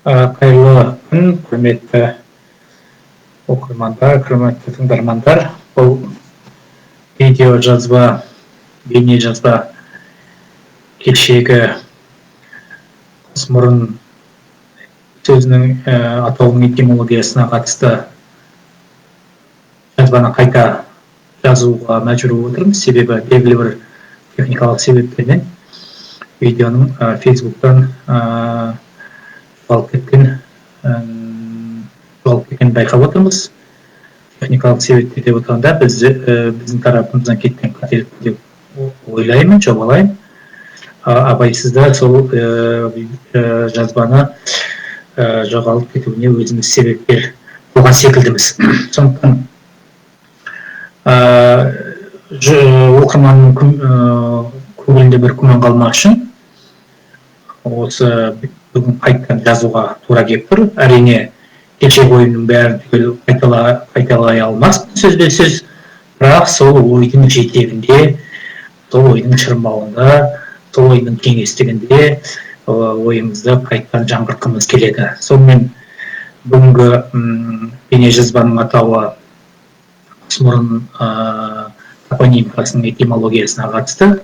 Қайырлы күн, құрметті оқырмандар, құрметті тыңдармандар. Бұл видео жазба, бейне жазба кешегі құсмұрын сөзінің атауының этимологиясына қатысты жазбаны қайта жазуға мәжбүр болып отырмыз. Себебі белгілі бір техникалық себептермен видеоның Фейсбуктан жоғалып кеткенін байқап отырмыз. Техникалық себептер деп отырғанда, біздің тарапымыздан кеткен қателік деп ойлаймын, жобалаймын. Абайсызда сол жазбаны жоғалып кетуіне өзіміз себепкер болған секілдіміз. Сондықтан оқырманның көңілінде бір күмән қалмас үшін осы бүгін қайтадан жазуға тура келіп тұр. Әрине, кешегі ойымның бәрін түгел қайталай алмаспын сөзбе сөз, бірақ сол ойдың жетегінде, сол ойдың шырмауында, сол ойдың кеңістігінде ойымызды қайтадан жаңғыртқымыз келеді. Сонымен, бүгінгі бейнежазбаның атауы құсмұрын топонимикасының этимологиясына қатысты.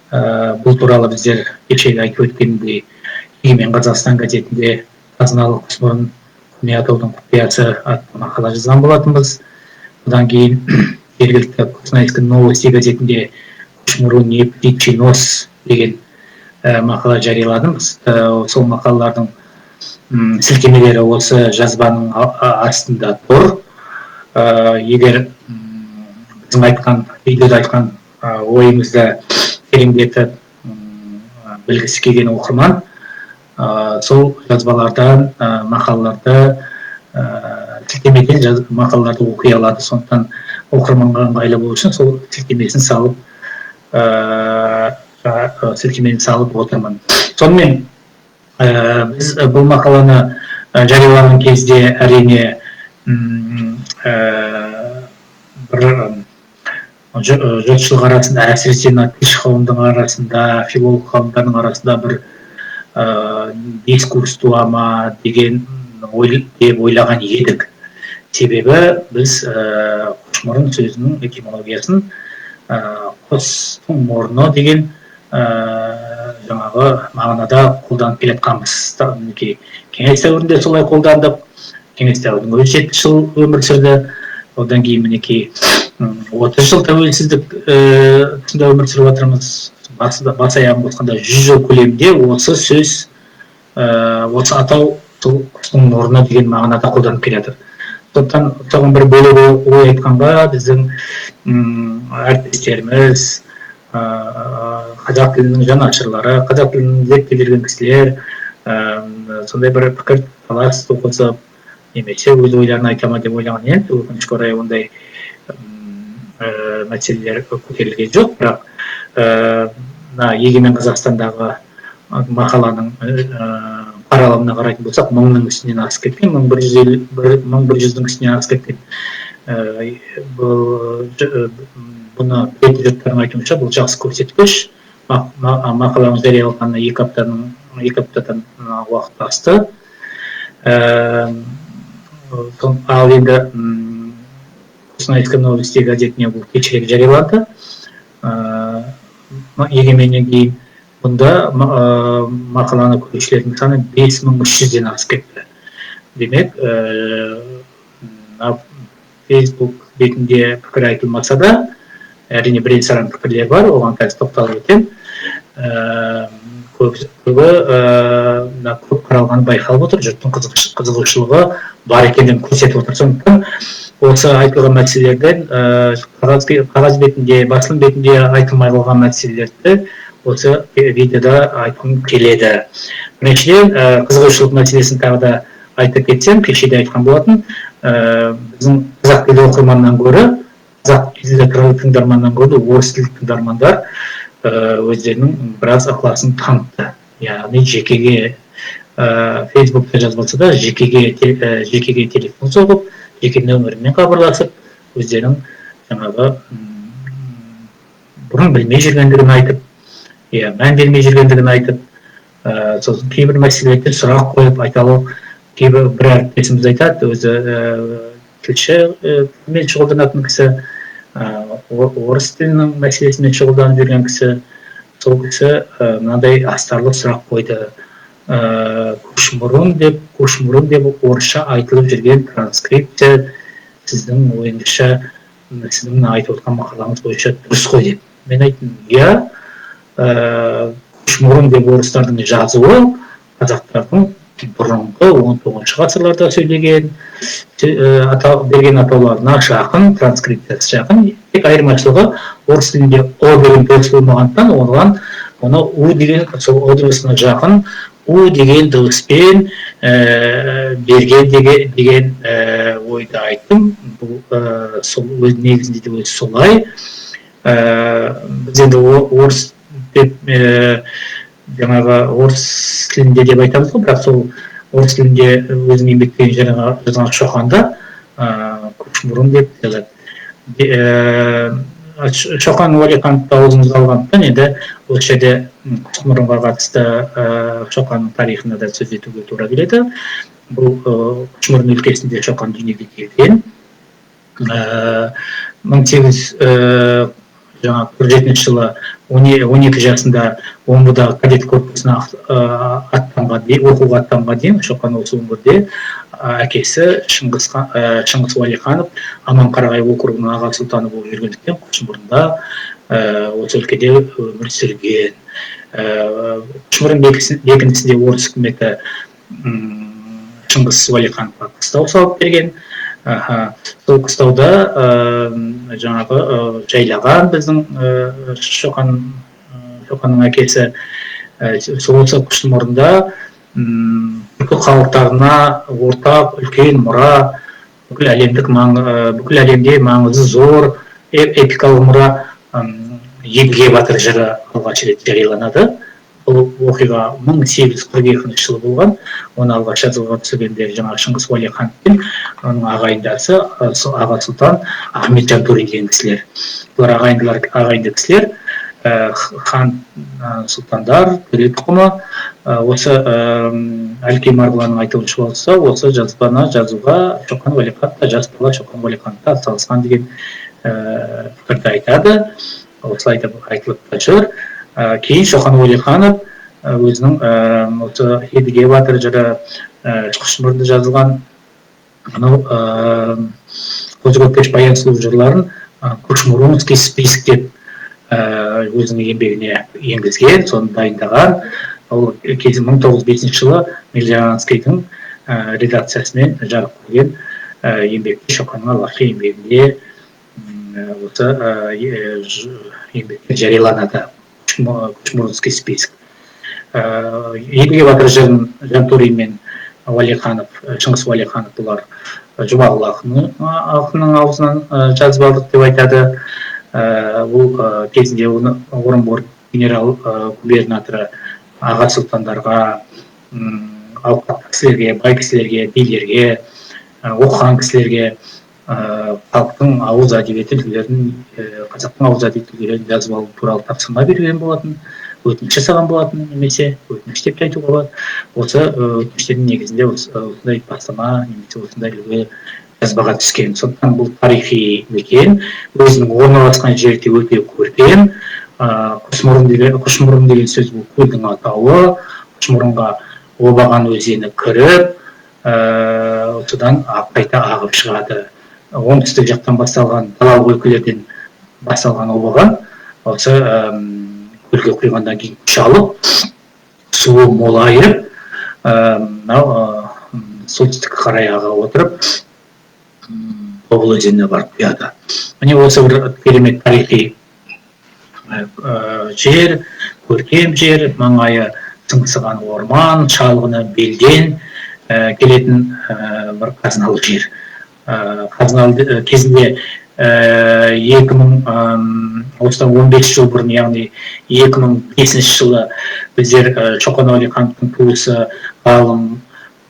Бұл туралы біздер кешегі айтып өткендей, «Егемен Қазақстан» газетінде «Қазыналы құсмұрын: көне атаудың құпиясы» атты мақала жазған болатынбыз. Одан кейін жергілікті «Костанайские новости» газетінде «Кушмурун не птичий нос» деген мақала жарияладым. Сол мақалалардың сілтемелері осы жазбаның астында тұр. Егер біздің айтқан, видеода айтқан ойымызды тереңдетіп білгісі келген оқырман сол жазбалардан, мақалаларды, сілтемеден мақалаларды оқи алады. Сондықтан оқырманға ыңғайлы болу үшін сол сілтемесін салып, сілтемені салып отырмын. Сонымен, біз бұл мақаланы жариялаған кезде, әрине, бір жұртшылық арасында, әсіресе мына тілші қауымдың арасында, филолог қауымдардың арасында бір дискурс туа ма деген ой деп ойлаған едік. Себебі біз құшмұрын сөзінің этимологиясын құстың мұрны деген жаңағы мағынада қолданып келе жатқанбыз. Мінекей, кеңес дәуірінде солай қолдандық. Кеңес дәуірінің өзі 70 жыл өмір сүрді. Одан кейін, мінекей, 30 жыл тәуелсіздік тұсында өмір сүріп жатырмыз. Бас аяғын қосқанда, 100 жыл көлемінде осы сөз, осы атау сол құстың мұрны деген мағынада қолданып келе жатыр. Сондықтан соған бір бөлек ой айтқанға біздің әріптестеріміз, қазақ тілінің жанашырлары, қазақ тілін зерттеп жүрген кісілер сондай бір пікір талас туғызып немесе өз ойларын айта ма деп ойлаған едік. Өкінішке орай, ондай мәселелер көтерілген жоқ. Бірақ мына «Егемен Қазақстандағы» мақаланың қаралымына қарайтын болсақ, мыңның үстінен асып кеткен, 1150, 1100-дің үстінен асып кеткен. Бұл бұны білетін жұрттардың айтуынша, бұл жақсы көрсеткіш. Мақаланың жарияланғанына 2 аптадан уақыт асты. Ал енді «Костанайские новости» газетіне бұл кешірек жарияланды, «Егеменнен» кейін. Бұнда мақаланы көрушілердің саны 5300-ден асып кетті. Демек, мына Фейсбук бетінде пікір айтылмаса да, әрине, бірен саран пікірлер бар, оған қазір тоқталып өтемін. Көбі мына көп қаралғаны байқалып отыр, жұрттың қызығушылығы бар екенін көрсетіп отыр. Сондықтан осы айтылған мәселелерден, қағаз бетінде, басылым бетінде айтылмай қалған мәселелерді осы видеода айтқым келеді. Біріншіден, қызығушылық мәселесін тағы да айта кетсем, кеше де айтқан болатын, біздің қазақ тілді оқырманнан гөрі, қазақ тілді тыңдарманнан гөрі орыс тілді тыңдармандар өздерінің біраз ықыласын танытты. Яғни жекеге, Фейсбукта жазбаса да, жекеге телефон соғып, жеке нөмірімен хабарласып, өздерінің жаңағы бұрын білмей жүргендігін айтып, иә, мән бермей жүргендігін айтып. Сосын кейбір мәселелерде сұрақ қойып айталық, кейбір бір әріптесіміз айтады, өзі тілші тілмен шұғылданатын кісі, орыс тілінің мәселесімен шұғылданып жүрген кісі. Сол кісі мынандай астарлы сұрақ қойды. Көшмұрын деп, көшмұрын деп орысша айтылып жүрген транскрипция сіздің ойыңызша, сіздің мына айтып отқан мақалаңыз бойынша дұрыс қой деп. Мен айттым, иә, көшмұрын деп орыстардың жазуы қазақтардың бұрынғы 19 ғасырларда сөйлеген, берген атауларына жақын, транскрипциясы жақын. Тек айырмашылығы, орыс тілінде о деген дыбыс болмағандықтан, оған оны у деген, сол о дыбысына жақын у деген дыбыспен берген деген ойды айттым. Бұл сол өз негізінде де өзі солай. Біз енді орыс деп, жаңағы орыс тілінде деп айтамыз ғой, бірақ сол орыс тілінде өзінің еңбектерін жазған Шоқанда көшмұрын деп жазады. Шоқан Уәлихановты аузымызға алғандықтан, енді осы жерде Құсмұрынға қатысты Шоқанның тарихына да сөз етуге тура келеді. Бұл Құсмұрын өлкесінде Шоқан дүниеге келген. Мың сегіз жүз жаңағы 47-ші жылы 12 жасында Омбыдағы кадет корпусына аттанған дейін, оқуға аттанған дейін Шоқан осы өңірде әкесі Шыңғыс Уәлиханов Аманқарағай округінің аға сұлтаны болып жүргендіктен, Құсмұрында, осы өлкеде өмір сүрген. Құсмұрын бекінісінде орыс үкіметі Шыңғыс Уәлихановқа қыстау салып берген. Сол қыстауда жаңағы жайлаған біздің Шоқан, Шоқанның әкесі. Сол осы Құсмұрында түркі халықтарына ортақ үлкен мұра, бүкіл әлемдік бүкіл әлемде маңызы зор эпикалық мұра, Едіге батыр жыры алғаш рет жарияланады. Бұл оқиға 1842 жылы болған. Оны алғаш жазуға түсіргендер жаңағы Шыңғыс Уәлиханов пен оның ағайындасы, аға сұлтан Ахмет Жантөрин деген кісілер. Бұлар ағайындылар, ағайынды кісілер, хан, сұлтандар, төре тұқымы. Осы Әлкей Марғұланның айтуынша болса, осы жазбаны жазуға Шоқан Уәлиханов та, жас бала Шоқан Уәлиханов та атсалысқан деген пікірді айтады. Осылай деп айтылып та жүр. Кейін Шоқан Уәлиханов өзінің осы Едіге батыр жыры, Құсмұрында жазылған анау Қозы Көрпеш, Баян сұлу жырларын «Кушмурунский список» деп өзінің еңбегіне енгізген, соны дайындаған. Ол кезі 1905 жылы Мелианскийдің редакциясымен жарық көрген еңбекте, Шоқанның алғашқы еңбегінде осы еңбектер жарияланады, «Кушмурунский список». Едіге батыр жырын Жантөрин мен Уәлиханов, Шыңғыс Уәлиханов, бұлар Жұмағұл ақынның аузынан жазып алдық деп айтады. Бұл кезінде оны Орынбор генерал губернаторы аға сұлтандарға, ауқатты кісілерге, бай кісілерге, билерге, оқыған кісілерге халықтың ауыз әдебиеті үлгілерін, қазақтың ауыз әдебиеті үлгілерін жазып алу туралы тапсырма берген болатын, өтініш жасаған болатын немесе өтініш деп те айтуға болады. Осы өтініштердің негізінде осындай бастама немесе осындай үлгі жазбаға түскен. Сондықтан бұл тарихи мекен, өзінің орналасқан жері де өте көркем. Құсмұрын деген, Құшмұрын деген сөз бұл көлдің атауы. Құшмұрынға Обаған өзені кіріп, содан қайта ағып шығады. Оңтүстік жақтан басталған, далалық өлкелерден басталған Обаған осы көлге құйғаннан кейін күш алып, суы молайып, мынау солтүстікке қарай аға отырып, Тобыл өзеніне барып құяды. Міне, осы бір керемет тарихи жер, көркем жер, маңайы сыңсыған орман, шалғыны белден келетін бір қазыналы жер. Қазыналы кезінде 2000, осыдан 15 жыл бұрын, яғни 2005 жылы біздер Шоқан Уәлихановтың туысы, ғалым,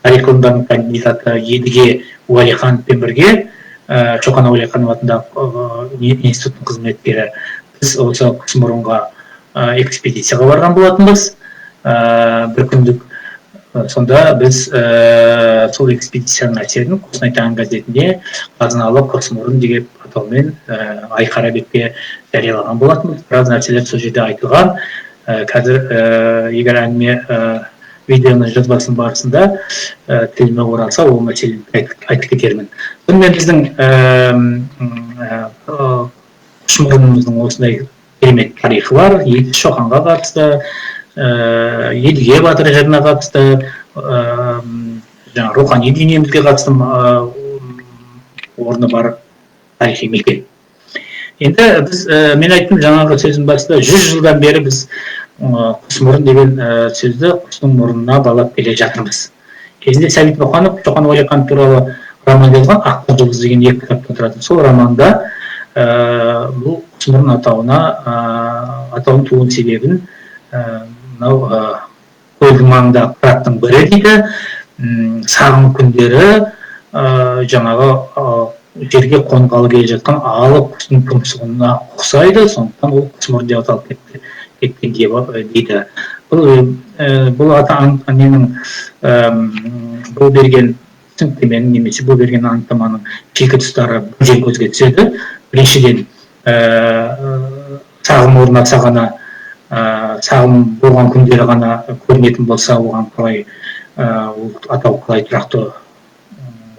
тарих ғылымдарының кандидаты Едіге Уәлихановпен бірге, Шоқан Уәлиханов атындағы институттың қызметкері, біз осы Құсмұрынға экспедицияға барған болатынбыз. Бір күндік. Сонда біз сол экспедицияның әсерін «Қостанай таңы» газетінде «Қазыналы Құсмұрын» деген атаумен айқара бетке жариялаған болатынбыз. Біраз нәрселер сол жерде айтылған. Қазір егер әңгіме видеоның жазбасының барысында тіліме оралса, ол мәселені айтып кетермін. Сонымен, біздің құсмұрынымыздың осындай керемет тарихы бар. Ертіс Шоқанға қатысты, Едіге батыр жырына қатысты, жаңағы рухани дүниемізге қатысты орны бар тарихи мекен. Енді біз, мен айттым жаңағы сөздің басында, 100 жылдан бері біз құсмұрын деген сөзді құстың мұрнына балап келе жатырмыз. Кезінде Сәбит Мұқанов Шоқан Уәлиханов туралы роман жазған, «Ақ жұлдыз» деген екі кітаптан тұратын. Сол романда бұл құсмұрын атауына, атауының тууын себебін мынау көлдің маңындағы қыраттың бірі дейді, сағым күндері жаңағы жерге қонғалы келе жатқан алып құстың тұмсығына ұқсайды, сондықтан ол құсмұрын деп аталып кеткен дейді. Бұл ата ненің, бұл берген түсініктеменің немесе бұл берген анықтаманың шикі тұстары бірден көзге түседі. Біріншіден, сағым орнатса ғана, сағым болған күндері ғана көрінетін болса, оған қалай, ол атау қалай тұрақты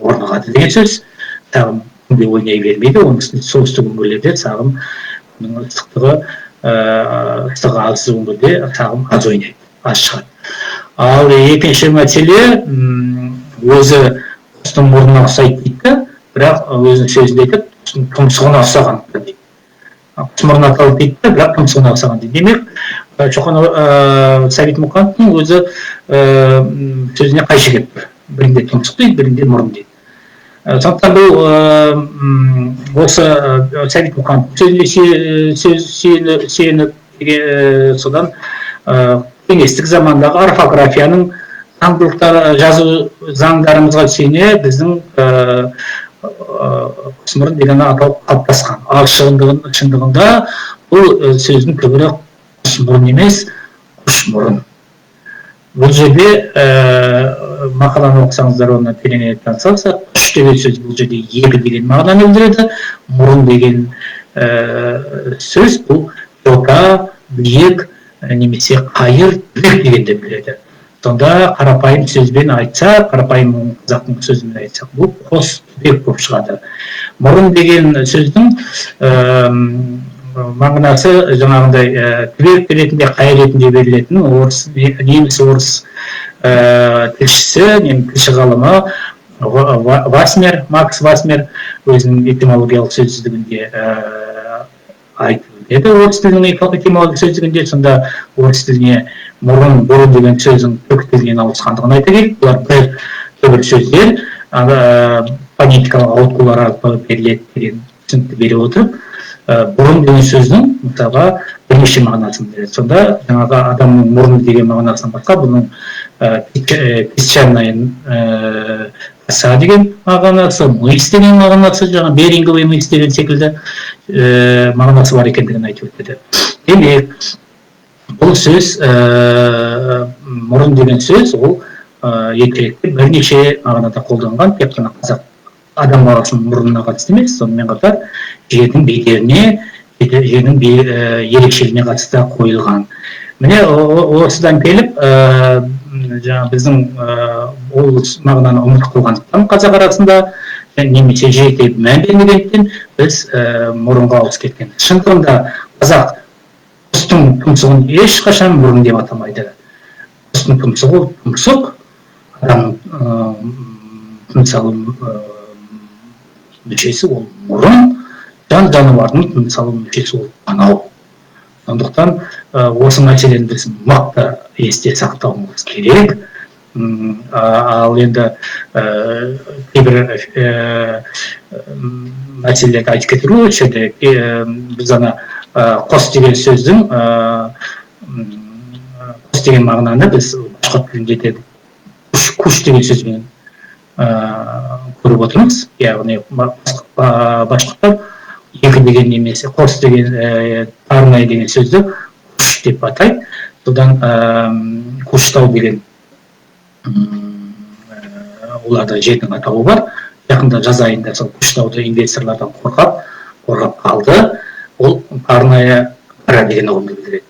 орнығады деген сөз. Сағым күнде ойнай бермейді. Оның үстіне солтүстік өңірлерде сағымның ыстықтығы, ыстығы аз өңірде сағым аз ойнайды, аз шығады. Ал екінші мәселе, өзі құстың мұрнына ұқсайды дейді да, бірақ өзінің сөзінде айтады, құстың тұмсығына ұқсаған дейді. Құс мұрны аталды дейді да, бірақ тұмсығына ұқсаған дейді. Демек, Шоқан, Сәбит Мұқановтың өзі сөзіне қайшы келіп тұр: бірінде тұмсық дейді, бірінде мұрын дейді. Сондықтан бұл осы Сәбит Мұқановтың сөзіне сөз сүйеніп, содан кеңестік замандағы орфографияның заңдылықтары, жазу заңдарымызға сүйене біздің құсмұрын деген атау қалыптасқан. Ал шындығында бұл сөздің түбірі құсмұрын емес, құшмұрын. Бұл жерде мақаланы оқысаңыздар, оны тереңірек танысасыздар. Құш деген сөз бұл жерде екі деген мағынаны білдіреді. Мұрын деген сөз бұл жота, биік немесе қайыр, түбек дегенді білдіреді. Сонда қарапайым сөзбен айтсақ, қарапайым қазақтың сөзімен айтсақ, бұл қос түбек болып шығады. Мұрын деген сөздің мағынасы жаңағындай түбек ретінде, қайыр ретінде берілетін орыс, неміс, орыс тілшісі, тілші ғалымы Васмер, Макс Васмер өзінің этимологиялық сөздігінде айтып өтеді, орыс тілінің этимологиялық сөздігінде. Сонда орыс тіліне мұрын, бұрын деген сөздің түркі тілінен ауысқандығын айта келіп, бұлар бір түбір сөздер, фонетикалық ауытқулар арқылы беріледі деген түсінікті бере отырып, бұрын деген сөздің мысалға бірнеше мағынасын береді. Сонда жаңағы адамның мұрны деген мағынасынан басқа бұның песчаная коса деген мағынасы, мыс деген мағынасы, жаңа Беринговый мыс деген секілді мағынасы бар екендігін айтып өтеді. Демек, бұл сөз, мұрын деген сөз, ол ертеректе бірнеше мағынада қолданған, тек қана қазақ адам баласының мұрнына қатысты емес, сонымен қатар жердің бедеріне, жердің ерекшелігіне қатысты қойылған. Міне, осыдан келіп, жаңа біздің ол мағынаны ұмытып қалғандықтан қазақ арасында немесе жете мән бермегендіктен біз мұрынға ауысып кеткен. Шындығында қазақ құстың тұмсығын ешқашан мұрын деп атамайды. Құстың тұмсығы ол тұмсық, адамның тыныс алу мүшесі ол мұрын, жан жануардың тыныс алу мүшесі ол танау. Сондықтан осы мәселені біз мықты есте сақтауымыз керек. Ал енді кейбір мәселелерді айтып кету керек осы жерде. Біз ана қос деген сөздің, қос деген мағынаны біз башқұрт тілінде де куш, куш деген сөзбен көріп отырмыз. Яғни башқұрттар екі деген немесе қос деген, парный деген сөзді куш деп атайды. Содан Куштау деген оларда жердің атауы бар. Жақында жаз айында сол Куштауды инвесторлардан қорғап қалды. Ол парная гора деген ұғымды білдіреді.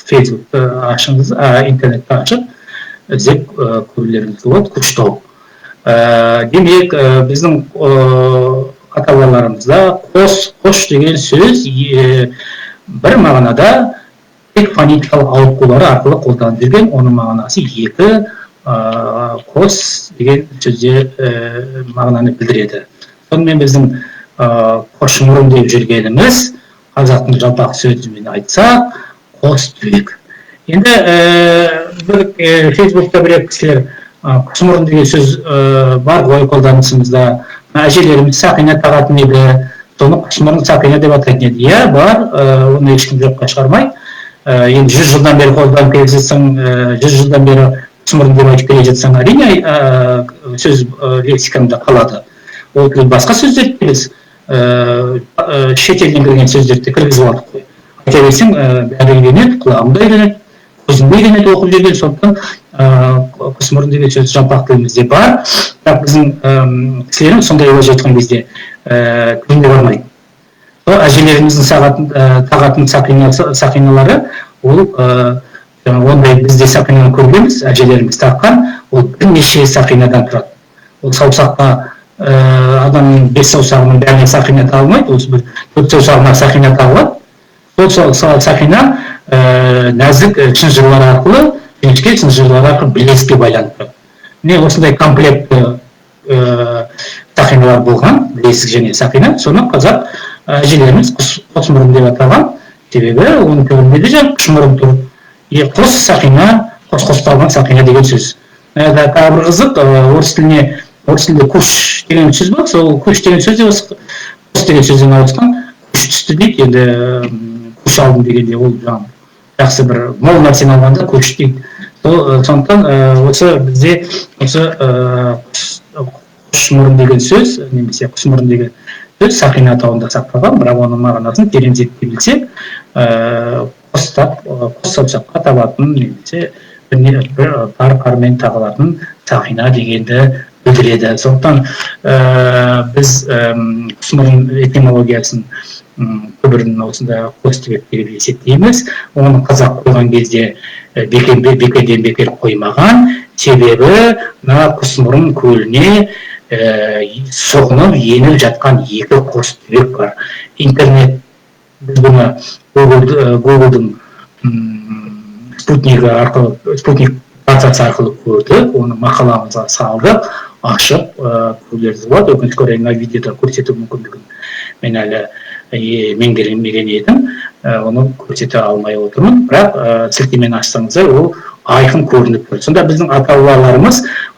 Фейсбукты ашыңыз, интернетті ашып, іздеп көрулеріңізге болады. Куштау. Демек, біздің ата-бабаларымызда қош деген сөз бір мағынада тек фонетикалық ауытқулары арқылы қолданып жүрген. Оның мағынасы екі, қос деген сөзде мағынаны білдіреді. Сонымен біздің қошмұрын деп жүргеніміз, қазақтың жалпақ сөзімен айтсақ, қос түбек. Енді бір Фейсбукта бір екі кісілер құсмұрын деген сөз бар ғой қолданысымызда, әжелеріміз сақина тағатын еді, соны құсмұрын сақина деп атайтын еді. Иә, бар, оны ешкім жоққа шығармайды. Енді 100 жылдан бері қолданып келе жатсаң, 100 жылдан бері құсмұрын деп айтып келе жатсаң, әрине, сөз лексикаңда қалады. Ол басқа сөздерді біз шетелден кірген сөздерді кіргізіп алдық қой. Айта берсең, бәрі үйренеді, құлағым да үйренеді, көзім де үйренеді оқып жүрген. Сондықтан құсмұрын деген сөз жалпақ тілімізде бар. Бірақ біздің кісілеріміз сондай уәж айтқан кезде күнде бармайды. Сол әжелеріміздің тағатын сақиналары, ол ондай бізде сақинаны көргенбіз, әжелеріміз таққан, ол бірнеше сақинадан тұрады. Ол саусаққа, адамның 5 саусағының бәріне сақина тағылмайды, осы бір 4 саусағына сақина тағылады. Сол сақина нәзік шынжырлар арқылы, жіңішке шынжырлар арқылы бірлеске байланып тұрады. Міне, осындай комплект сақиналар болған, білезік және сақина. Соны қазақ әжелеріміз қосмұрын деп атаған. Себебі оның түбінде де жаңағы құшмұрын тұр. Қос сақина, қос-қосталған сақина деген сөз. Тағы бір қызық, орыс тілінде куш деген сөз бар, сол куш деген сөз де осы қос деген сөзден ауысқан. Куш түсті дейді, енді куш алдым дегенде ол жаңағы жақсы бір мол нәрсені алғанда куш дейді. Сондықтан осы бізде осы құшмұрын деген сөз немесе құсмұрын деген сөз сақина атауында сақталған, бірақ оның мағынасын терең зерттей білсек, қостап, қос саусаққа табатын немесе бір пар-пармен тағылатын сақина дегенді білдіреді. Сондықтан біз құсмұрын этимологиясын түбірін осында қос түбек деп есептейміз. Оны қазақ қойған кезде бекерден бекер қоймаған, себебі мына Құсмұрын көліне сұғынып еніп жатқан екі қос түбек бар. Интернет, біз бұны Гуглдың спутнигі арқылы, спутник станциясы арқылы көрдік, оны мақаламызға салдық, ашып көрулеріңізге болады. Өкінішке орай, мына видеода көрсету мүмкіндігін мен әлі меңгермеген едім, оны көрсете алмай отырмын, бірақ сілтемені ашсаңыздар, ол айқын көрініп тұр. Сонда біздің ата бабаларымыз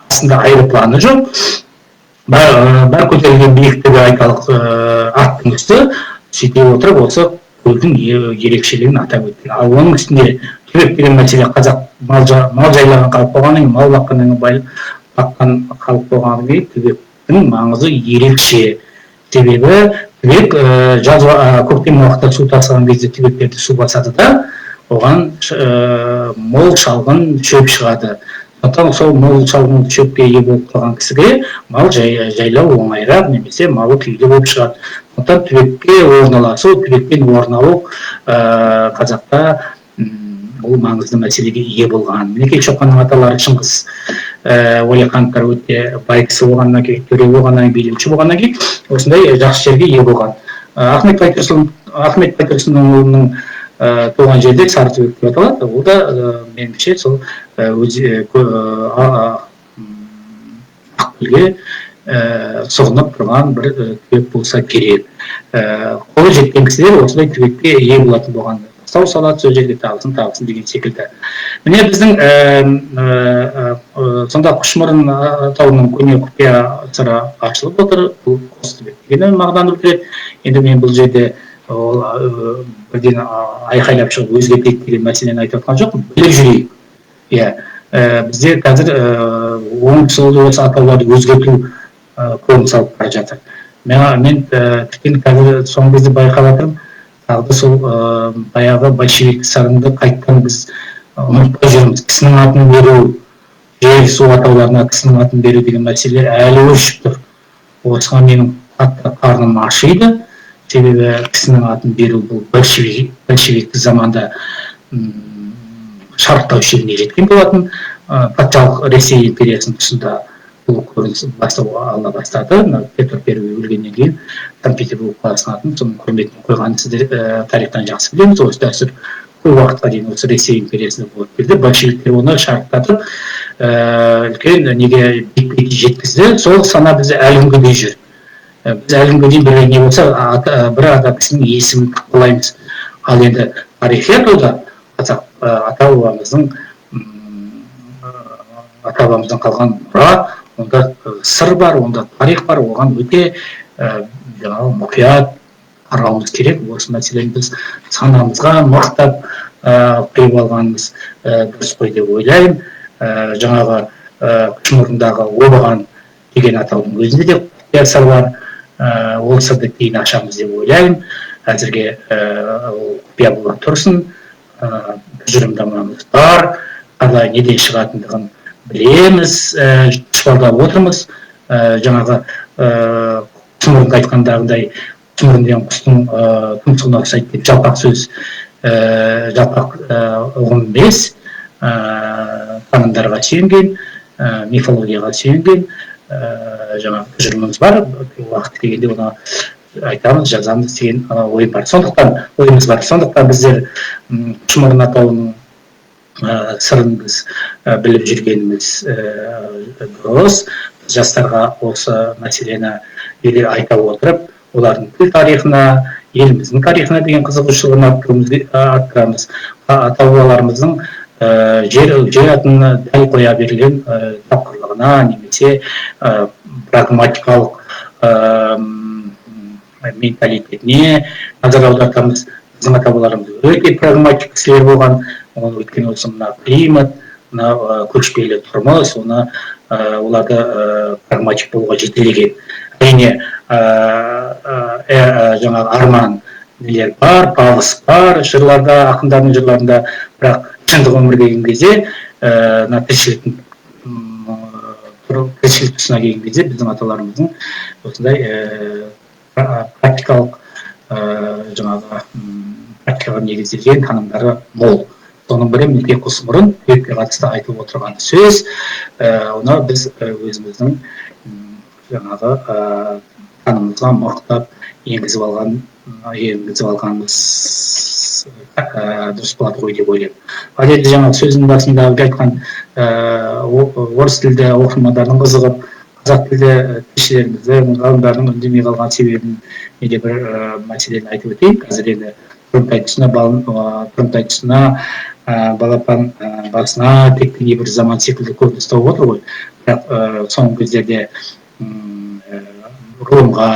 астында аэропланы жоқ, бар көтерілген биіктігі айталық аттың үсті, сөйте отырып осы көлдің ерекшелігін атап өткен. Ал оның үстінде түбек деген мәселе, қазақ мал жайлаған халық болғаннан кейін, мал баққаннан кейін, баққан халық болғаннан кейін түбектің маңызы ерекше. Себебі түбек жаз, көктем уақытта су тасыған кезде түбектерді су басады да, оған мол шалғын шөп шығады. Сондықтан сол мол шалғын шөпке ие болып қалған кісіге мал жайлау оңайырақ немесе малы күйлі болып шығады. Сондықтан түбекке орналасу, түбекпен орын алу қазақта ол маңызды мәселеге ие болған. Мінекей, Шоқанның аталары Шыңғыс Уәлихановтар өте бай кісі болғаннан кейін, төре болғаннан кейін, билеуші болғаннан кейін осындай жақсы жерге ие болған. Ахмет Байтұрсынұлының туған жерде Сарытүбек деп аталады. Ол да меніңше сол өзі Ақкөлге сұғынып тұрған бір түбек болса керек. Қолы жеткен кісілер осындай түбекке ие болатын болған. Сау салады сол жерге, тағысын тағысын деген секілді. Міне, біздің сонда Құшмұрын атауының көне құпия сыры ашылып отыр. Бұл қос түбек деген мағынаны білдіреді. Енді мен бұл жерде ол бірден айқайлап шығып өзгертейік деген мәселені айтып жатқан жоқпын. Біліп жүрейік. Иә, бізде қазір оң солды осы атауларды өзгерту көрініс алып бара жатыр. Мен тіптен қазір соңғы кезде байқап жатырмын, тағы да сол баяғы большевик сарынды қайтадан біз ұмытпай жүрміз. Кісінің атын беру, жер су атауларына кісінің атын беру деген мәселелер әлі өршіп тұр. Осыған менің қатты қарным ашиды. Себебі кісінің атын беру бұл большевиктік заманда шарықтау шегіне жеткен болатын. Патшалық Ресей империясының тұсында бұл көрініс бастау ала бастады. Мына Петр Первый өлгеннен кейін Санкт-Петербург қаласының атын соның құрметіне қойғанын сіздер тарихтан жақсы білеміз. Осы дәстүр көп уақытқа дейін осы Ресей империясында болып келді. Большевиктер оны шарықтатып, үлкен неге, биікке жеткізді. Сол сана бізде әлі күнге дейін жүр. Біз әлі күнге дейін бір не болса, бір ата кісінің есімін тықпалаймыз. Ал енді тарихи атауда қазақ ата бабамыздың ата бабамыздан қалған мұра, онда сыр бар, онда тарих бар, оған өте жаңағы мұқият қарауымыз керек. Осы мәселені біз санамызға мықтап құйып алғанымыз дұрыс қой деп ойлаймын. Жаңағы Құсмұрындағы Обаған деген атаудың өзінде де құпия сыр бар. Ол сырды кейін ашамыз деп ойлаймын. Әзірге ол құпия бола тұрсын. Тұжырымдамамыз бар, қалай, неден шығатындығын білеміз, тұспалдап отырмыз. Жаңағы Құсмұрынды айтқандағыдай, құсмұрын деген құстың тұмсығына ұқсайды деп жалпақ сөз, жалпақ ұғым емес, танымдарға сүйенген, мифологияға сүйенген жаңағы тұжырымымыз бар. Уақыт келгенде оны айтамыз, жазамыз деген ой бар. Сондықтан ойымыз бар. Сондықтан біздер Құсмұрын атауының сырын біз біліп жүргеніміз дұрыс. Жастарға осы мәселені айта отырып, олардың тіл тарихына, еліміздің тарихына деген қызығушылығын арттырамыз. Ата бабаларымыздың жер атын дәл қоя берілген тапқырлығына немесе прагматикалық менталитетіне назар аудартамыз. Біздің ата бабаларымыз өте прагматик кісілер болған. Ол өйткені осы мына климат, мына көшпелі тұрмыс оны, оларды прагматик болуға жетелеген. Әрине, жаңағы арман нелер бар, пафос бар жырларда, ақындардың жырларында, бірақ шындық өмірге келген кезде, мына тіршіліктің тіршілік тұсына келген кезде біздің аталарымыздың осындай практикалық, жаңағы практикаға негізделген танымдары мол. Соның бірі мінекей құсмұрын түбекке қатысты айтылып отырған сөз. Оны біз өзіміздің жаңағы танымымызға мықтап енгізіп алғанымыз дұрыс болады ғой деп ойлаймын. Ал енді жаңағы сөздің басында айтқан орыс тілді оқырмандардың қызығып, қазақ тілді тілшілеріміздің, ғалымдардың үндемей қалған себебін неде бір мәселені айтып өтейін. Қазір енді тұрымтай тұсына, балапан басына теккендей бір заман секілді көрініс тауып отыр ғой. Бірақ соңғы кездерде ғылымға,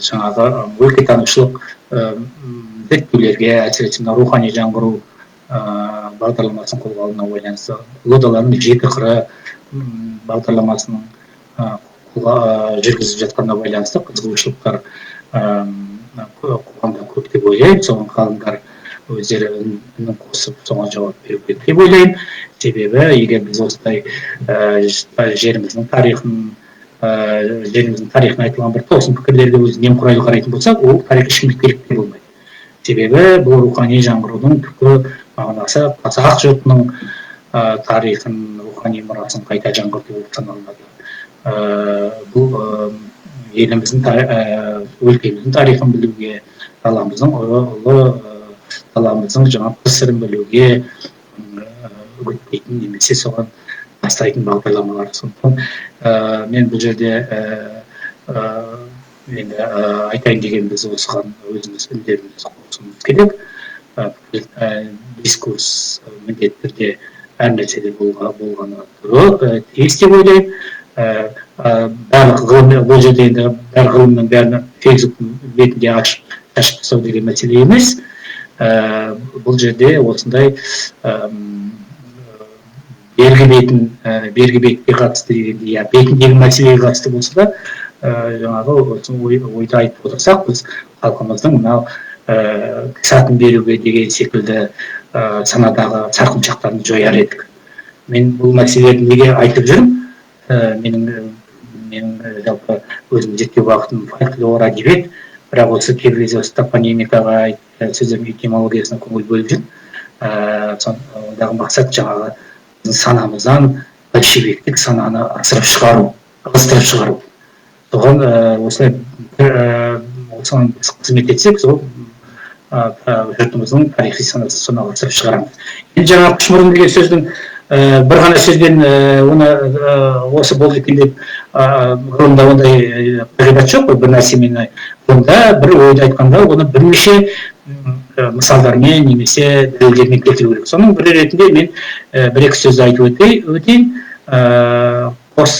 жаңағы өлкетанушылық зерттеулерге, әсіресе мына рухани жаңғыру бағдарламасын қолға алуына байланысты, Ұлы даланың жеті қыры бағдарламасының қолға жүргізіп жатқанына байланысты қызығушылықтар қоғамда көп деп ойлаймын. Соған ғалымдар өздері үнін қосып, соған жауап беру керек деп ойлаймын. Себебі егер біз осындай жеріміздің тарихын, жеріміздің тарихына айтылған бір тосын пікірлерге өзі немқұрайлы қарайтын болсақ, ол тарих ешкімге керек те болмайды. Себебі бұл рухани жаңғырудың түпкі мағынасы қазақ жұртының тарихын, рухани мұрасын қайта жаңғырту болып саналынады. Бұл еліміздің, өлкеміздің тарихын білуге, даламыздың ұлы даламыздың жаңа сырын білуге үгіттейтін немесе соған бастайтын бағдарламалар. Сондықтан мен бұл жерде енді айтайын деген, біз осыған өзіміз үндерімізді қосуымыз керек. Дискурс міндетті түрде әр нәрседе болғаны тиіс деп ойлаймын. Барлық ғылым бұл жерде, енді барлық ғылымның бәрін Фейсбуктың бетінде ашып шашып тастау деген мәселе емес. Бұл жерде осындай бергі бетін, бергі бетке қатысты дегенде, иә, бетіндегі мәселеге қатысты болса да, жаңағы осы ойды айтып отырсақ, біз халқымыздың мынау Кісі атын беруге деген секілді санадағы сарқыншақтарын жояр едік. Мен бұл мәселелерді неге айтып жүрмін? Менің жалпы өзімнің зерттеу бағытым фольклор, әдебиет, бірақ осы кейбір кезде осы топонимикаға, сөздердің этимологиясына көңіл бөліп жүрмін. Ондағы мақсат жаңағы санамыздан большевиктік сананы ысырып шығару, ығыстырып шығару. Соған осылай осыған біз қызмет етсек, сол жұртымыздың тарихи санасын соны ығыстырып шығарамыз. Енді жаңағы құшмұрын деген сөздің бір ғана сөзбен оны осы болды екен деп, ғылымда ондай қағидат жоқ қой. Бір нәрсемен, ғылымда бір ойды айтқанда, оны бірнеше мысалдармен немесе дәлелдермен келтіру керек. Соның бірі ретінде мен бір екі сөзді айтып өтейін. Қос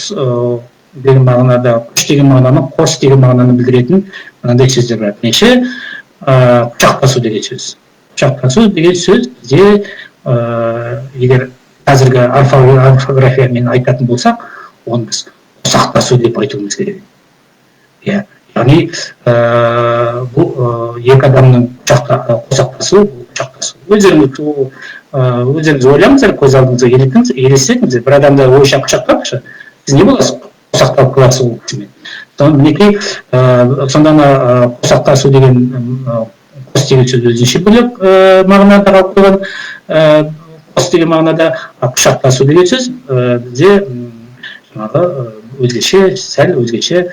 деген мағынада, күш деген мағынаны, қос деген мағынаны білдіретін мынандай сөздер бар. Бірінші, құшақтасу деген сөз. Құшақтасу деген сөз бізде, егер қазіргі орфографиямен айтатын болсақ, оны біз қосақтасу деп айтуымыз керек. Иә, яғни бұл екі адамның қосақтасу, бұл құшақтасу. Өздеріңіз ойлаңыздар, көз алдыңызға елестетіңіздер. Бір адамды ойша құшақтапшы, сіз не боласыз? Қосақталып қаласыз ол кісімен. Мінекей, сонда ана қосақтасу деген, қос деген сөз өзінше бөлек мағынада қалып қойған, қос деген мағынада, құшақтасу деген сөз бізде жаңағы өзгеше, сәл өзгеше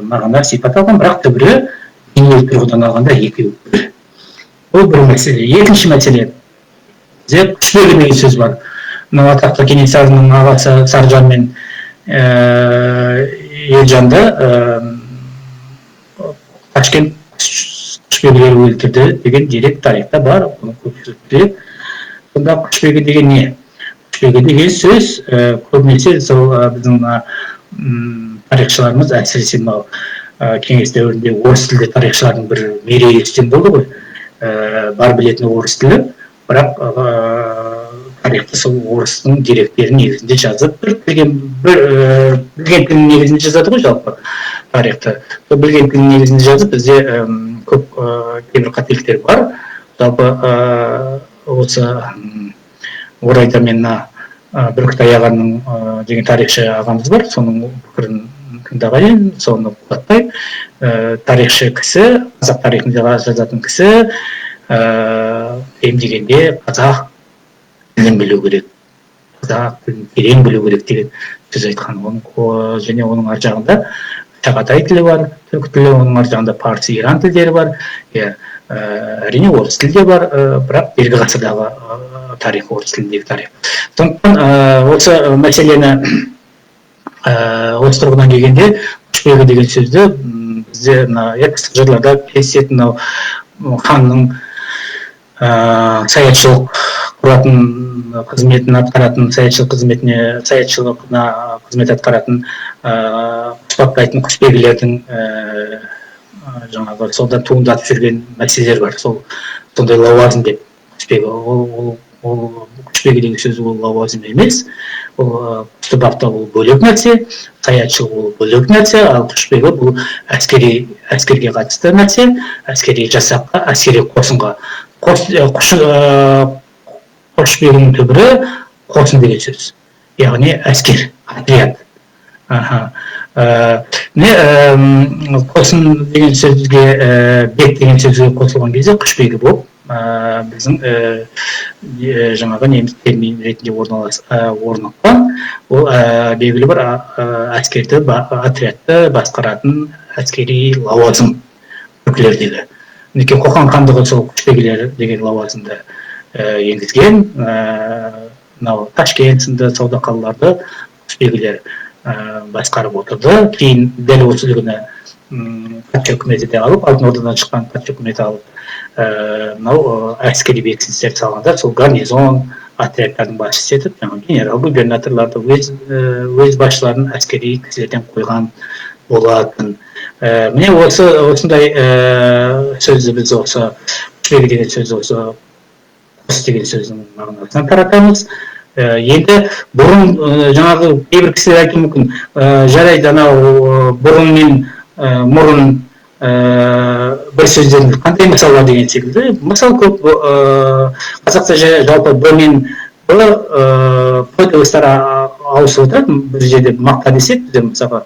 мағына, сипат алған, бірақ түбірі дүниелік тұрғыдан алғанда екеуі бір. Бұл бір мәселе. Екінші мәселе, бізде құшбегі деген сөз бар. Мынау атақты Кенесарының ағасы Саржан мен Елжанды Ташкент құшбегілері өлтірді деген дерек тарихта бар, оны көпшілік біледі. Сонда құшбегі деген не? Құшбегі деген сөз көбінесе сол біздің мына тарихшыларымыз, әсіресе мынау кеңес дәуірінде орыс тілді тарихшылардың бір мерейі үстем болды ғой. Бар білетіні орыс тілі, бірақ тарихты сол орыстың деректерінің негізінде жазып, бір білген, бір білген тілінің негізінде жазады ғой жалпы тарихты. Сол білген тілінің негізінде жазып, бізде көп кейбір қателіктер бар. Жалпы осы орайда мен мына Бүркітай ағаның деген тарихшы ағамыз бар, соның пікірін тыңдаған едім, соны қуаттаймын. Тарихшы кісі, қазақ тарихын жазатын кісі кем дегенде қазақ тілін білу керек, қазақ тілін терең білу керек деген сөз айтқан. Оның және оның ар жағында шағатай тілі бар, түркі тілі, оның ар жағында парсы, иран тілдері бар, иә, әрине орыс тілі де бар, бірақ бергі ғасырдағы тарих, орыс тіліндегі тарих. Сондықтан осы мәселені осы тұрғыдан келгенде, құшбегі деген сөзді бізде мына эпостық жырларда кездесетін мынау ханның саятшылық құратын қызметін атқаратын, саятшылық қызметіне, саятшылығына қызмет атқаратын, құс баптайтын құсбегілердің жаңағы содан туындатып жүрген мәселелер бар. Сол сондай лауазым деп құсбегі, ол құсбегі деген сөз ол лауазым емес. Ол құсты баптау ол бөлек нәрсе, саятшылық ол бөлек нәрсе, ал құшбегі бұл әскери, әскерге қатысты нәрсе, әскери жасаққа, әскери қосынға. Қос, құш, құшбегінің түбірі қосын деген сөз, яғни әскер, отряд. Аха. Не қосын деген сөзге бек деген сөзге қосылған кезде құшбегі болып біздің жаңағы неміс термин ретінде орныққан. Ол белгілі бір әскерді, отрядты басқаратын әскери лауазым түркілердегі. Мінекей, Қоқан хандығы сол құшбегілер деген лауазымды енгізген. Мынау Ташкент сынды сауда қалаларды құшбегілер басқарып отырды. Кейін дәл осы үлгіні патша үкіметі де алып, Алтын Ордадан шыққан патша үкіметі алып, мынау әскери бекіністер салғанда сол гарнизон отрядтардың басшысы етіп, жаңағы генерал губернаторларды өз басшыларын әскери кісілерден қойған болатын. Міне, осы осындай сөзді біз осы құшбегі деген сөзді осы қос деген сөздің мағынасынан таратамыз. Енді бұрын жаңағы кейбір кісілер айтуы мүмкін, жарайды, анау бұрын мен мұрын Бір сөздердің қандай мысалдар деген секілді. Мысал көп, қазақта жалпы Б мен Б, П дыбыстары ауысып отырады. Бір жерде мақта десек, бізде мысалға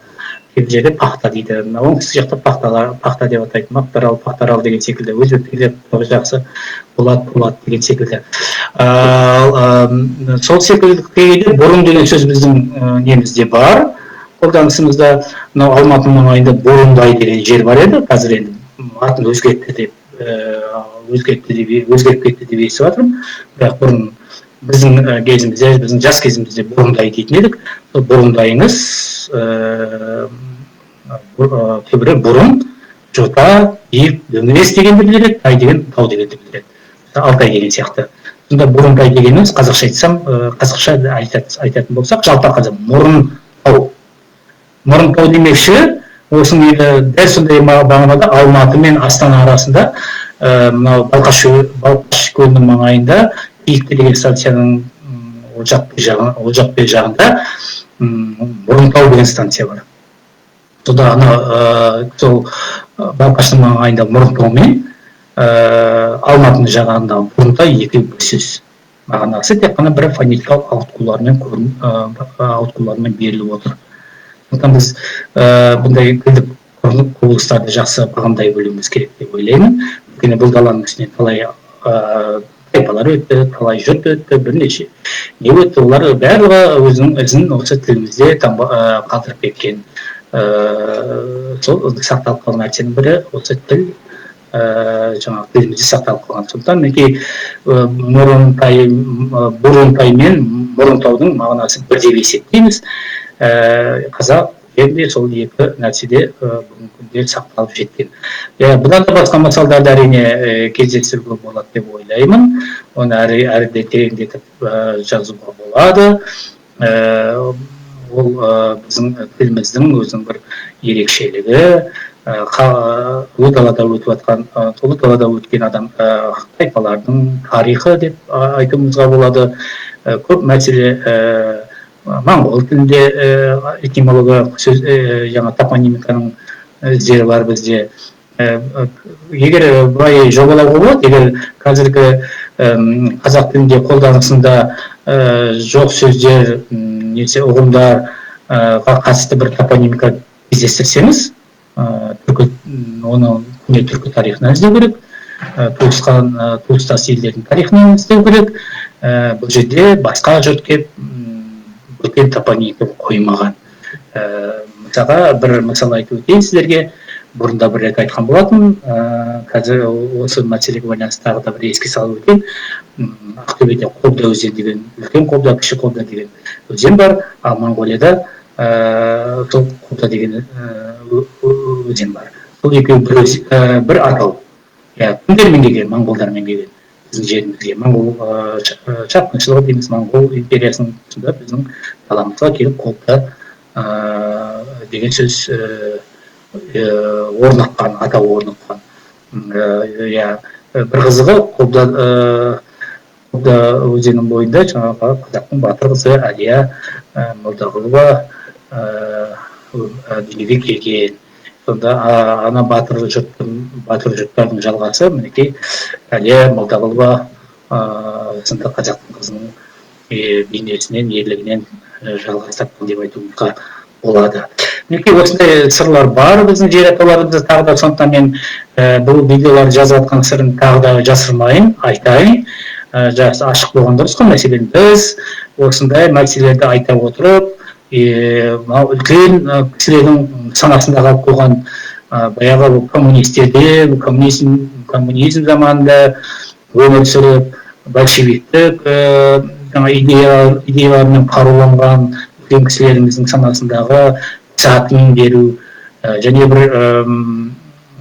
кейбір жерде пахта дейді. Мына оңтүстік жақта пахталар, пахта деп атайды. Мақтарал, пахтарал деген секілді. Өзбектер жақсы болады, болады деген секілді. Ал сол секілді кейде бұрын деген сөз біздің немізде бар. Қолданысымызда мынау Алматының маңайында Бұрындай деген жер бар еді. Қазір енді атын өзгертті деп, өзгертті деп, өзгеріп кетті деп естіп жатырмын. Бірақ бұрын біздің кезімізде, біздің жас кезімізде Бұрындай дейтін едік. Сол Бұрындайыңыз түбірі бұрын, жота, биік, дөңес дегенді білдіреді, тай деген тау дегенді білдіреді. Алтай деген сияқты. Сонда Бұрынтай дегеніміз қазақша айтсам, қазақша айтатын болсақ, жалпақ қазақ мұрын тау. Мұрын тау демекші, осының енді дәл сондай мағынада Алматы мен Астана арасында, мынау Балқаш көлінің маңайында Киікті деген станцияның ол жақ бер жағында Мұрынтау деген станция бар. Сонда ана сол Балқаштың маңайында Мұрынтау мен Алматының жағында Бұрынтай екеуі бір сөз. Мағынасы тек қана бір фонетикалық ауытқулармен беріліп отыр. Сондықтан біз бұндай тілдік құбылыстарды жақсы бағамдай білуіміз керек деп ойлаймын. Өйткені бұл даланың үстінен талай тайпалар өтті, талай жұрт өтті, бірнеше не өтті, олар барлығы өзінің ізін осы тілімізде қалдырып кеткен. Сол сақталып қалған нәрсенің бірі осы тіл, жаңағы тілімізде сақталып қалған. Сондықтан мінекей Мұрынтай, Бұрынтай мен Мұрынтаудың мағынасы бір деп есептейміз. Қазақ жерінде сол екі нәрседе бүгінгі күнде сақталып жеткен. Бұдан да басқа мысалдарды әрине кездестіруге болады деп ойлаймын. Оны әрі де тереңдетіп жазуға болады. Ол біздің тіліміздің өзінің бір ерекшелігі. Ұлы далада өтіп жатқан, ұлы далада өткен адам тайпалардың тарихы деп айтуымызға болады. Көп мәселе моңғол тілінде этимологиялық сөз, жаңа топонимиканың іздері бар бізде. Егер былай жобалауға болады, егер қазіргі қазақ тілінде қолданысында жоқ сөздер немесе ұғымдарға қатысты бір топонимика кездестірсеңіз, түркі, оны көне түркі тарихынан іздеу керек, туысқан, туыстас елдердің тарихынан іздеу керек. Бұл жерде басқа жұрт келіп бөтен топонимика қоймаған. Мысалға бір мысал айтып өтейін сіздерге. Бұрында бір рет айтқан болатын, қазір осы мәселеге байланысты тағы да бір еске салып өтейін. Ақтөбеде Қобда өзені деген, үлкен Қобда, кіші Қобда деген өзен бар, ал Моңғолияда сол Қобда деген өзен бар. Сол екеуі бір атау. Кімдермен келген? Моңғолдармен келген біздің жерімізге. Моңғол шапқыншылығы дейміз, Моңғол империясының тұсында біздің даламызға келіп Қобда деген сөз орныққан, атау орныққан. Бір қызығы, Қобда өзенінің бойында жаңағы қазақтың батыр қызы Әлия Молдағұлова дүниеге келген. Сонда ана батыр жұрттардың жалғасы мінекей Әлия Молдағұлова сынды қазақтың қызының бейнесінен, ерлігінен жалғас тапқан деп айтуымызға болады. Мінекей осындай сырлар бар біздің жер атауларымызда тағы да. Сондықтан мен бұл видеоларды жазып жатқан сырын тағы да жасырмайын, айтайын. Жақсы ашық болған дұрыс қой. Мәселен, біз осындай мәселелерді айта отырып, мынау үлкен кісілердің санасында қалып қойған, баяғы коммунистерде, коммунизм заманында өмір сүріп, большевиктік жаңа идеялармен қаруланған үлкен кісілеріміздің санасындағы атын беру, және бір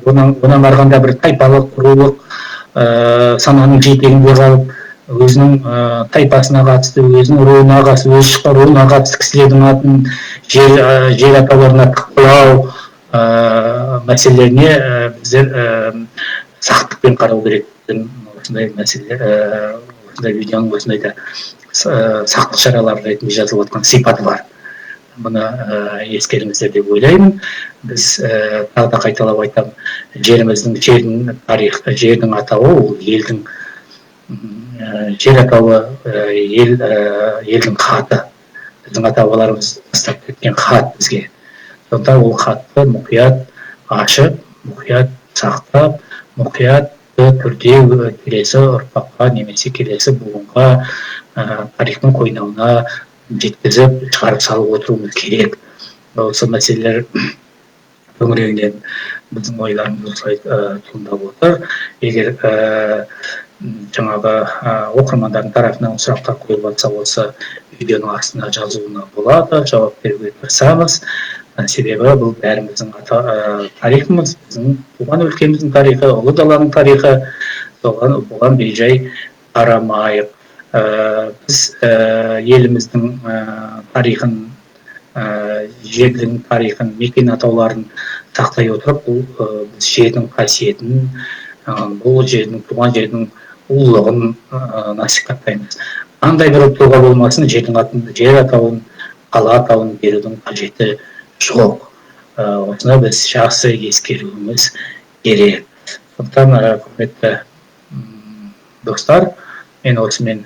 онан арғанда бір тайпалық, рулық сананың жетегінде қалып, өзінің тайпасына қатысты, өзінің руына қатысты, өзі шыққан руына қатысты кісілердің атын жер атауларына тықпалау мәселелеріне біздер сақтықпен қарау керек. Осындай мәселе, осындай видеоның осындай да сақтық шаралары ретінде жазылып жатқан сипаты бар. Мұны ескеріңіздер деп ойлаймын. Біз, тағы да қайталап айтамын, жеріміздің, жердің тарих, жердің атауы ол елдің, жер атауы ел, елдің хаты. Біздің ата бабаларымыз тастап кеткен хат бізге. Сондықтан ол хатты мұқият ашып, мұқият сақтап, мұқиятты түрде келесі ұрпаққа немесе келесі буынға, тарихтың қойнауына жеткізіп, шығарып салып отыруымыз керек. Осы мәселелер төңірегінен біздің ойларымыз осылай туындап отыр. Егер жаңағы оқырмандардың тарапынан сұрақтар қойылып жатса, осы видеоның астына жазуына болады, жауап беруге тырысамыз. Себебі бұл бәріміздің ата, тарихымыз, біздің туған өлкеміздің тарихы, ұлы даланың тарихы. Соған, бұған бейжай қарамайық. Біз еліміздің тарихын, жердің тарихын, мекен атауларын сақтай отырып, бұл біз жердің қасиетін, бұл жердің, туған жердің ұлылығын насихаттаймыз. Қандай бір тұлға болмасын, жердің атын, жер атауын, қала атауын берудің қажеті жоқ. Осыны біз жақсы ескеруіміз керек. Сондықтан, құрметті достар, мен осымен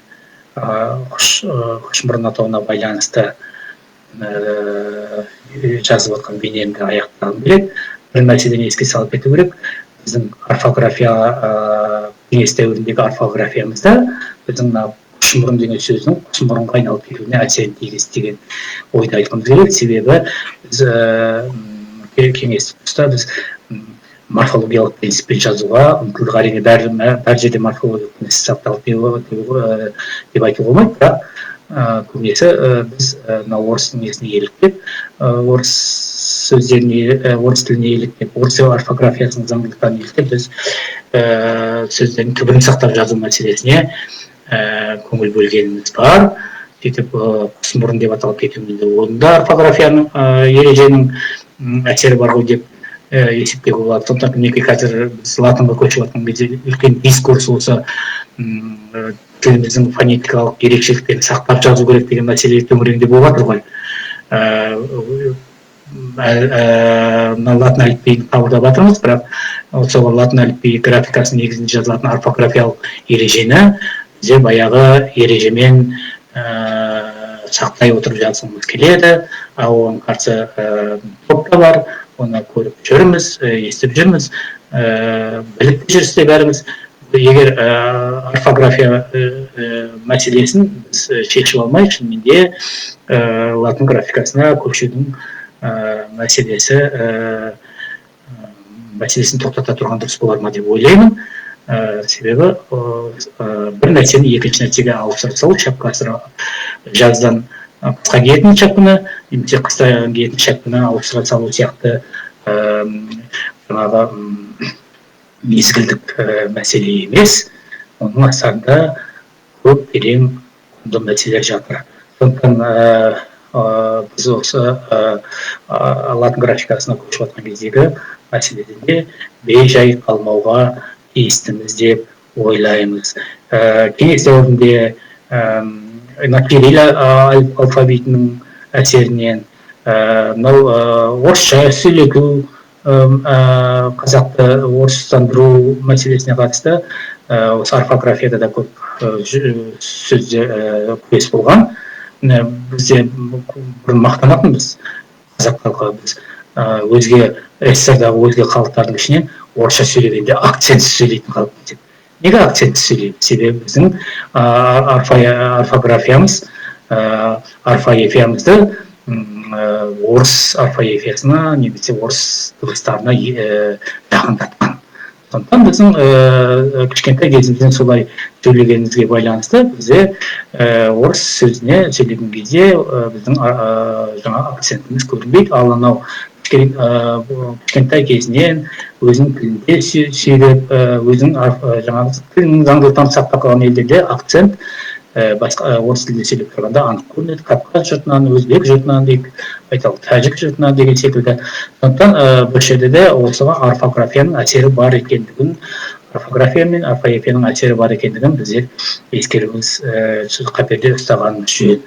құшмұрын атауына байланысты жазып отқан бейнемді аяқтағым келеді. Бір мәселені еске салып кету керек: біздің орфография, кеңес дәуіріндегі орфографиямызда біздің мына құшмұрын деген сөздің құсмұрынға айналып кетуіне әсерін тигізді деген ойды айтқымыз келеді. Себебі біз кеңестік тұста біз морфологиялық принциппен жазуға ұмтылдық. Әрине, бәр жерде морфологиялық принцип сақталды деп айтуға болмайды, бірақ көбінесе біз мына орыстың несіне еліктеп, орыс сөздеріне, орыс тіліне еліктеп, орыс орфографиясының заңдылықтарына еліктеп, біз сөздердің түбірін сақтап жазу мәселесіне көңіл бөлгеніміз бар. Сөйтіп, құсмұрын деп аталып кетуімізде оның да орфографияның, ереженің әсері бар ғой деп есептеуге болады. Сондықтан, мінекей, қазір біз латынға көшіп жатқан кезде үлкен дискурс осы тіліміздің фонетикалық ерекшеліктерін сақтап жазу керек деген мәселе төңірегінде болып жатыр ғой. Мына латын әліпбиін қабылдап жатырмыз, бірақ сол латын әліпбиі графикасының негізінде жазылатын орфографиялық ережені біздер баяғы ережемен сақтай отырып жазғымыз келеді. Ал оған қарсы топ та бар, оны көріп жүрміз, естіп жүрміз, біліп те жүрсіздер бәріміз. Егер орфография мәселесін біз шешіп алмай, шынымен де латын графикасына көшудің мәселесі мәселесін тоқтата тұрған дұрыс болар ма деп ойлаймын. Себебі бір нәрсені екінші нәрсеге ауыстырып салу, шапка, жаздан қысқа киетін шапканы немесе қыста киетін шапканы ауыстыра салу сияқты, жаңағы мезгілдік мәселе емес, оның астарында көп терең, құнды мәселелер жатыр. Сондықтан біз осы латын графикасына көшіп жатқан кездегі мәселеден де бей-жай қалмауға тиістіміз деп ойлаймыз. Кеңес дәуірінде мына кирилл алфавитінің әсерінен, мынау орысша сөйлету, қазақты орыстандыру мәселесіне қатысты осы орфографияда да көп сөзде күрес болған. Міне, бізде бұрын мақтанатынбыз, қазақ халқы, біз өзге СССР-дағы өзге халықтардың ішінен орысша сөйлегенде акцентсіз сөйлейтін халықпыз деп. Неге акцентсіз сөйлейміз? Себебі біздің орфографиямыз, орфоэпиямызды орыс орфоэпиясына немесе орыс дыбыстарына жақындатқан. Сондықтан біздің кішкентай кезімізден солай сөйлегенімізге байланысты бізде орыс сөзіне сөйлеген кезде біздің жаңа акцентіміз көрінбейді. Ал анау кішкентай кезінен өзінің тілінде сөйлеп, өзінің жаңағы тілінің заңдылықтарын сақтап қалған елдерде акцент басқа орыс тілінде сөйлеп тұрғанда анық көрінеді. Кавказ жұртынан, өзбек жұртынан дейік, айталық, тәжік жұртынан деген секілді. Сондықтан бұл жерде де осыған орфографияның әсері бар екендігін, орфография мен орфоэпияның әсері бар екендігін біздер ескеруіміз, қаперде ұстағанымыз жөн.